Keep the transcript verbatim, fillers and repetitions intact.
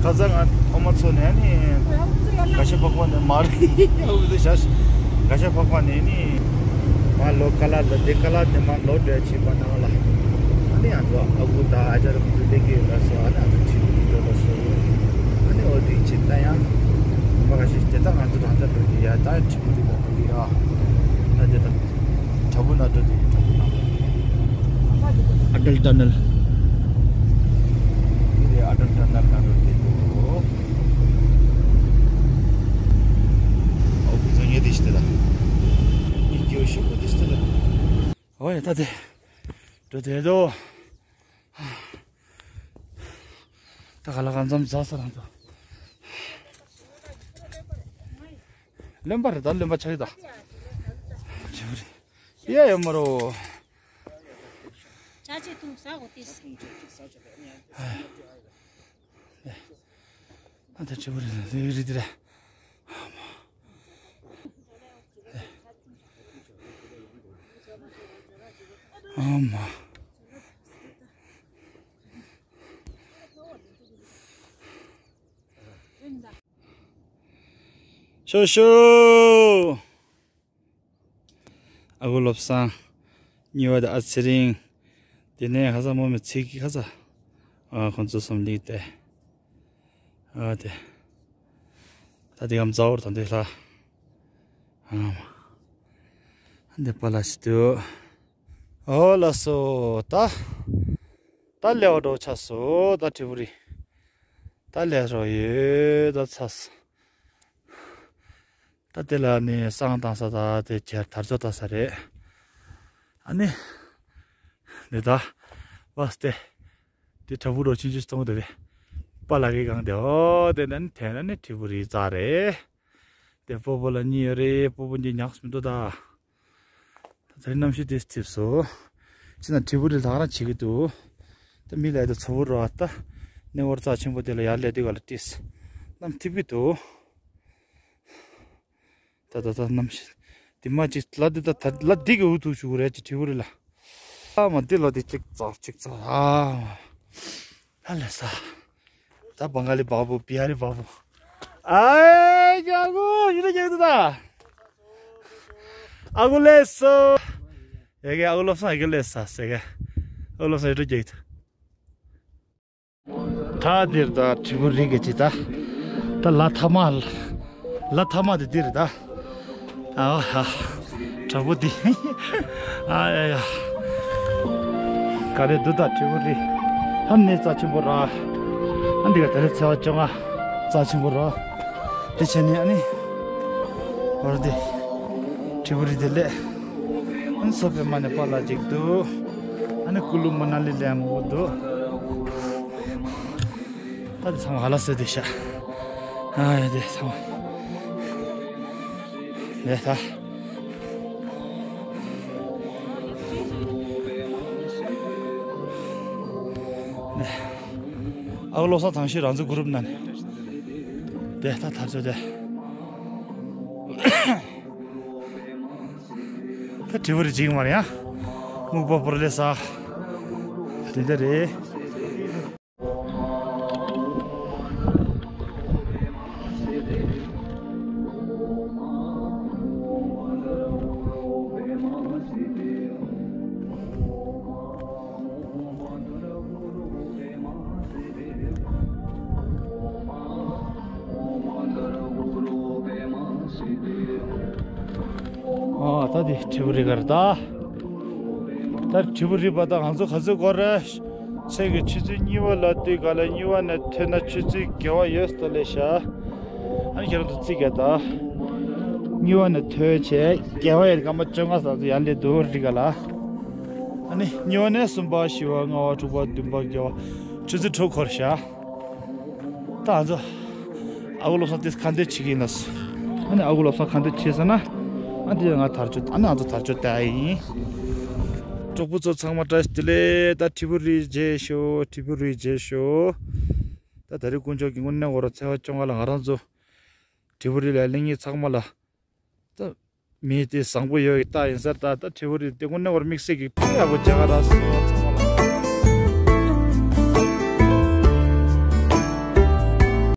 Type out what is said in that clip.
ཁ་སང་ང་ཨ་མ་ཚོ་ནས་ནི་ག་ཤ་འཕགས་པ་ནས་མར་ཨུ་ཟེ་ཤ་ག་ཤ་འཕགས་པ་ནས་ནི་མར་ལོ་ཀ་ལ་ལ་དེ་ཀ་ལ་དེ་མར་ལོ་འདྲ་བྱེད་པ་ནང་ལ། ཨ་ནི་ང་ཚོ་ཨ་ཁུ་དང་ཨ་ཅག་རང་ཚོ་སླེབས་ཀྱི་ཡོད་ལ་སོ། ཨ་ནི་ང་ཚོ་ཁྲིད་ཀྱི་འགྲོ་ལ་སོ། ཨ་ནི་འོ་དེ་ཅི་ལྟ་ཡང་མ་ག་ཤ་དེ་ད་ང་ཚོ་རང་ཅག་འགྲོ་གི་ཡ་ད་ཁྲིད་ཀྱི་འགྲོ་གི་ཡ། ཨ་དེ་ད། དྲ་འབུ་ནང་འགྲོ་དེ་དྲ་འབུ་ནང་། ཨ་ཏལ་ཊ་ནལ། འདི་ཨ་ཏལ་ཊ་ནལ་ནང་འགྲོ་དེ་འདུག་ཨོ་བུ་ཚོ་ཉེ་དེ་ཤི་དེ་ལ། ཉེ་སྐྱོ་ཤོག་གོ་དེ་ཤི་དེ་ལ། ཨོ་ཡ་ད་དེ། འགྲོ་དེ་དོ། ད་ག་ལ་གང་འཚམ་ཟ་ས་རང་ཚོ། རློན་པ་རེད་ད་རློན་པ་ཆགས་ཀྱི་ད། ཡ་ཡོད་མ་རོ། ཅ་ཆས་འཐུང་ཟ་གོ་ཏིས། ཨ་ད་ཆུ་བུར་རི་རི་དེ་ར། ཨ་མ། ཤོ་ཤོ། ཨ་ཁུ་བློ་བཟང་། གཉིས་པ་དེ་ཨ་ཚེ་རིང་། དེ་ནས་ཁ་ས་མོ་མི་ཚིག་གི་ཁ་ས། ཨ་ཁོང་ཚོ་གསུམ་ལིག་སྟེ། ཨ་དེ། ད་དེ་གམ་ཛའོར་དང་དེ་ལ། ཨ་མ། འདི་པ་ལ་སི་ཏུ། ཨོ་ལ་སོ་ད། ད་ལེ་བ་འགྲོ་ཆ་སོ་ད་དྲི་བུ་རི། ད་ལེ་རོ་ཡོད་ད་ཚ་སོ། ད་དེ་ལ་ནི་བསང་བཏང་ས་དང་དེ་ཁྱེར་དར་ལྕོག་བཏང་ས་རེད། ཨ་ནི། འདི་ད། བས་ཏེ། དེ་དྲ་འབུ་རོ་ཆུང་ཆུང་གཏོང་དེ་རེད། པ་ལ་གི་གང་དེ་ཨོ་དེ་ནི་དེ་ན་ནི་དྲི་བུ་རི་རྩ་རེད། དེ་སྤོ་བོ་ལ་གཉིས་ཡོད་རེད། སྤོ་བོ་འདི་ཉག་མི་འདུག་ད། ད་དེ་རིང་གནམ་གཤིས་དེ་ཐིབས་སོ། ཅི་ན་དྲི་བུ་རི་ལག་རང་བྱེད་ཀྱི་འདུག་ད་མི་ལ་དེ་ཚོ་བུ་རོ་ཨ་ད། གནས་སྐོར་རྩ་ཆེན་པོ་དེ་ལ་ཡར་སླེབས་དུས་ག་ལ་བྲིས། གནམ་ཐིབས་ཀྱི་འདུག་ད་ད་ད་གནམ་གཤིས། དེ་མ་ཅིག་ལ་དེ་ད་ད་ལ་དེ་གི་འུ་ཐུག་བཅུག་རེད་ཅི་དྲི་བུ་རི་ལ། ཨ་མ་དེ་ལ་དེ་ཅིག་ཙག་ཅིག་ཙག་ཨ་མ། ད་ལས་ས། ད་བང་ག་ལི་བ་བུ་བི་ཧ་རི་བ་བུ། ཨའི་ཀྱ་གུ་ཡིན་ན་ཀྱ་གུ་ད། ཨ་གུ་ལས་སོ། ཡ་གི་ཨ་གུ་ལོ་སང་ཡ་གི་ལས་ས་ཟེར་གི། ཨ་གུ་ལོ་སང་ཡ་གྲོ་རྒྱག་གི་ད། ད་འདིར་ད་དྲི་བུ་རི་གི་ཅི་ད། ད་ལ་ཐ་མ་ལ། ལ་ཐ་མ་དེ་འདིར་ད། ཨ་ཧ། དྲ་འབུ་འདི། ཨ་ཡ་ཡ། ག་རེ་འདུག་ད་དྲི་བུ་རི། ཧ་ནི་རྩ་ཆེན་པོ་ར། ཨ་འདི་ག་ད་རེ་ཚེ་བ་བཅོ་ལྔ། རྩ་ཆེན་པོ་ར། དེ་བྱས་ནས་ཨ་ནི། བར་དེ། དྲི་བུ་རི་དེ་ལས། ཨ་ནི་སོ་པའི་མ་ནས་པ་ལ་ཅིག་འདུག་ཨ་ནི་ཀུ་ལུ་མ་ན་ལི་ལས་མང་པོ་འདུག་ད་དེ་ཚང་མ་ཧ་ལ་སེ་དེ་ཤ། ཨ་ཡ་དེ་ཚང་མ། ལས་ད། ཨ་ཁུ་བློ་བཟང་ཐང་ཤིང་རང་ཚོའི་གུ་རུབ་ནང་ནས། དེ་ད་ཐར་ཆོག་དེ། ད་དྲི་བུ་རི་ཅིག་མ་རེད་ཡ། སྨུག་པ་པོར་ལས་ས། དེ་འདྲ་རེད། ཨ་ད་དེ་དྲི་བུ་རི་གར་ད། ད་དྲི་བུ་རི་བ་ད་ང་ཚོ་ག་ཚོད་འགོར་རེད། ཚེས་ཀྱི་ཆུ་ཚོད་གཉིས་པ་ལ་དུས་ག་ལ་གཉིས་པ་ནས་ཐོན་ན་ཆུ་ཚོད་བརྒྱད་པ་ཡོད་ས་ལས་ཤ། ཨ་ནི་ཁྱེད་རང་ཚོ་རྩིས་རྒྱག་ད། གཉིས་པ་ནས་ཐོན་བྱས་བརྒྱད་པ་ཡོད་སྐར་མ་བཅོ་ལྔ་ཙམ་ཡར་སླེབས་འདུག་རི་ག་ལ། ཨ་ནི་གཉིས་པ་ནས་གསུམ་པ་བཞི་པ་ལྔ་པ་དྲུག་པ་བདུན་པ་བརྒྱད་པ་ཆུ་ཚོད་དྲུག་འགོར་ཤག་ད་ང་ཚོ་ཨ་ཁུ་བློ་བཟང་དེ་ཁ་འདོན་བྱེད་ཀྱི་ཡིན་ལ། ཨ་ནི་ཨ་ཁུ་བློ་བཟང་ཁ་འདོན་བྱེད་ཟེར་ན། ཨ་དེ་ང་དར་ལྕོག་ཨ་ནི་ང་ཚོ་དར་ལྕོག་བལྟ་ཡ་ཡིན། གྲོགས་པོ་ཚོ་ཚང་མ་བཀྲ་ཤིས་བདེ་ལེགས། ད་དྲི་བུ་རི་མཇལ་ཤོག་དྲི་བུ་རི་མཇལ་ཤོག་ད་ད་རེས་དཀོན་མཆོག་གི་དངོས་གནས་འོ་ར་ཚེས་པ་བཅོ་ལྔ་ལ་ང་རང་ཚོ་དྲི་བུ་རི་ལ་སླེབས་མཁན་ཚང་མ་ལ། ད་མི་དེ་བཟང་པོ་ཡོད་ཀྱི་རྟགས་ཡིན་ས་རེད། ད་ད་དྲི་བུ་རི་དེ་དངོས་གནས་འོ་ར་དམིགས་བསལ་གྱི་དཔེ་ཡག་པོ་མཇལ་ཁ་རག་སོང་།